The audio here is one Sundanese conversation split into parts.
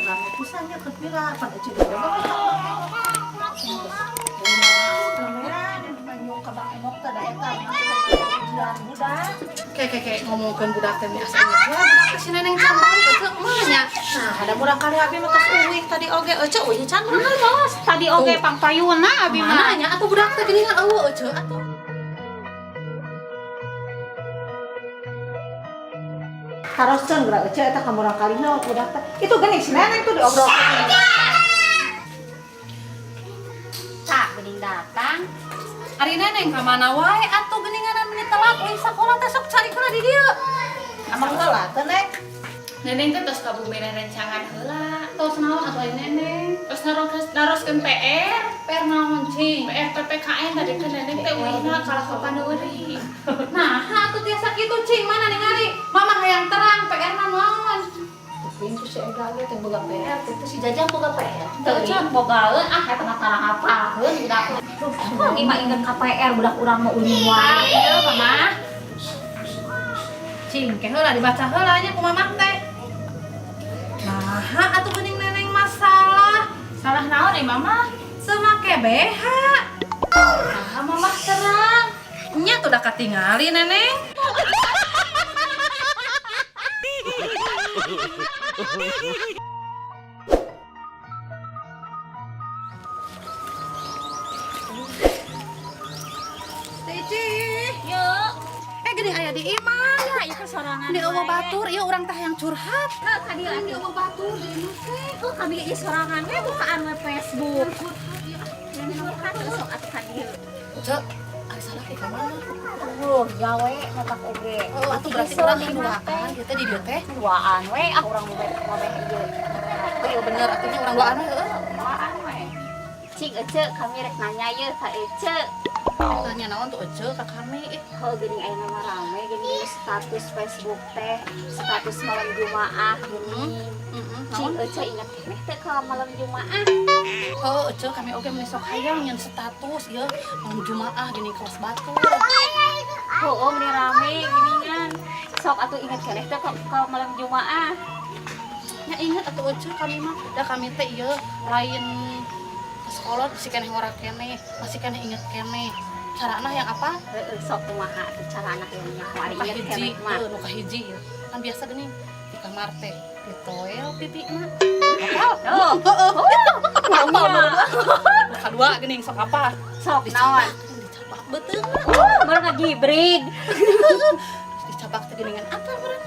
Rame pisan nya keur pira pan ece ge. Lumayan banyu ka Bang Emok teh da eta ujian budak. Kayak ngomongkeun budak teh asa inget we budak teh si Neneng can balik ece mah nya. Nah, ada murang kali abi mah tos uwih tadi oge ece uwih can murang kali. Bos, tadi oge pangpayuna abi Mana mah. nya atuh budak teh geuningan eueuh ece atuh. Taroskeun geura ece eta ka murang kalina budak teh. Itu geuning si Neneng tuh diobrolkeun. Tak geuning datang. Ari Neneng ka mana wae atuh geuninganan meni telat euy sakola teh sok cari heula di dieu. Amang heula teh Neng. Neneng teh tos ka bumi rencangan heula. Tos naon atuh ari Neneng? Tos naroskeun PR, PR naon cing? PR PPKN tadi kan Neneng teh uihna kalah ka paneuri. Nah, atuh tiasa kitu cing mana ningali? Mama hayang terang PR na naon? Teuing tuh si Ega ge teh boga PR, teh si Jajang boga PR. Teuing bogaeun ah eta mah tarang apalkeun budak. Kok mah inget ka PR budak urang mah ulin wae. Ieu mama. Cing, ke heula dibaca heula nya ku mamah teh. Nah, atuh geuning Neneng masalah. Salah naon eh Mama? Teu make BH. Nah, mamah terang. Nya tuh udah katingali Neneng. Cici. Yuk. Geuning aya di imah. Ya, ieu sorangan. Di eueuh batur, ieu urang teh yang curhat. Heuh, ka dieu Di eueuh batur di imah teh. Heuh, kami ieu sorangan we bukaan we Facebook. Curhat sok atuh ka dieu. Cek, ari salah ke mana? Wuh, gawe matak oge. Oh, atuh berarti urang duaan ieu teh di dieu teh. Duaan we ah urang mobeh ieu. Oh, bener atunya urang duaan we heuh. Duaan we. Cing ece kami rek nanya ye ka ece. Tanya naon tuh ece ka kami ih. Heuh geuning ayeuna mah rame geuning status Facebook teh, status malam Jumaah geuning. Heeh, Cing naon? ece inget keneh teh ka malam Jumaah. Heuh, ece kami oge meni sok hayang nyen status ieu malam Jumaah geuning kelas batur. Heuh, meni rame geuningan. Sok atuh inget keneh teh ka malam Jumaah. Nya inget atuh ece kami mah, da kami teh ieu lain ke sekolah masih keneh ngora keneh, masih keneh inget keneh. Carana yang apa? Heeh, sok kumaha atuh carana yang nyaho ari Nu inget kahiji, keneh mah. heuh, nu kahiji ieu. Kan biasa geuning di kamar teh ditoel pipina. Apal? Oh. Heeh. Apal baru. Nu kadua geuning sok apa? Sok naon? Dicabak beuteung. Baru ngagibrig. Dicabak teh geuningan apa meureun?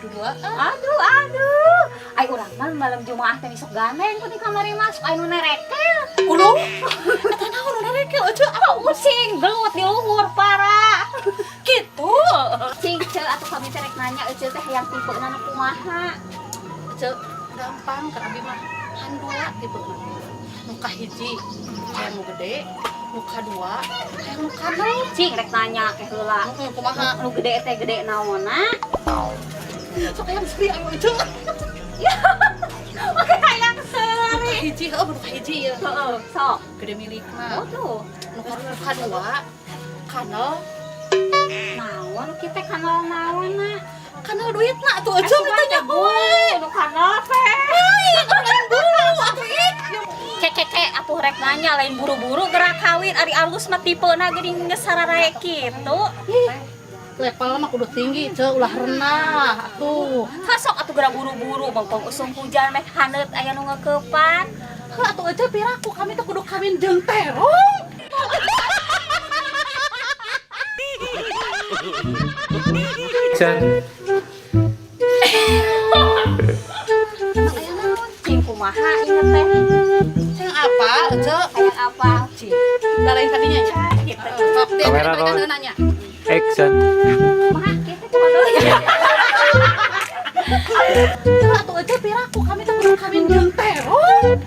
Dua. Aduh, aduh. Ai urang mah malam Jumaah teh sok gandeng ku di kamari masuk ai nu nerekel. Ulu. Eta naon nu narekel ece? Ah, using gelut di luhur parah. Gitu. Cing ce atuh kami teh rek nanya ece teh yang tipe nu kumaha. Ece gampang kan abi mah handua tipe nu kahiji hayang nu gede, nu kadua hayang nu kanal. Cing rek nanya ke heula. Heeh, kumaha? Nu gede teh gede naonna? Sok hayang seuri ayo ece. Oke hayang seuri. Nu kahiji heuh, nu kahiji ieu. Heeh, sok. Gede milikna. Waduh, Nu kadua kanal naon kita kanal naonna? Kanal duitna atuh ece ditanya we. Nu kanal teh. Lain buru atuh ih. Kek atuh rek nanya lain buru-buru gerak kawin ari alus mah tipena geuning geus sararae kitu. Level mah kudu tinggi ce, ulah rendah atuh. Sok atuh gerak buru-buru bangpong usum hujan meh haneut aya nu ngeukepan. Heuh atuh ece piraku kami teh kudu kawin jeung terong. Action. Emang aya naon? Cing kumaha ieu teh? Hayang apa ece? Hayang apa? Cing. Da lain tadinya nya. Gitu. Sok teh Kamera roll. nanya. Action. Kumaha kitu kumaha? Heuh atuh ece piraku kami teh kudu kawin jeung terong.